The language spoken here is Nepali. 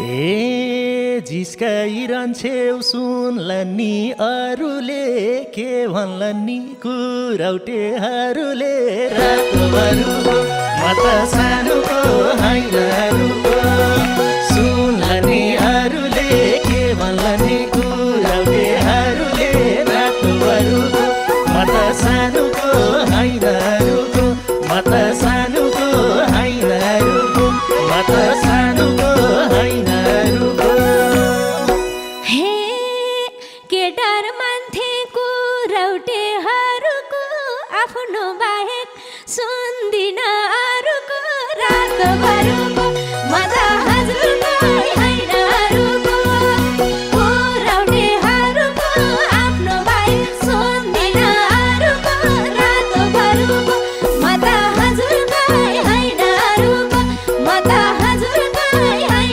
ए जिस्काइरहन्छेउ सुन्लान् नि अरूले के भन्लान् नि कुरौटेहरूले रातोहरू म त सानोको हैनहरूको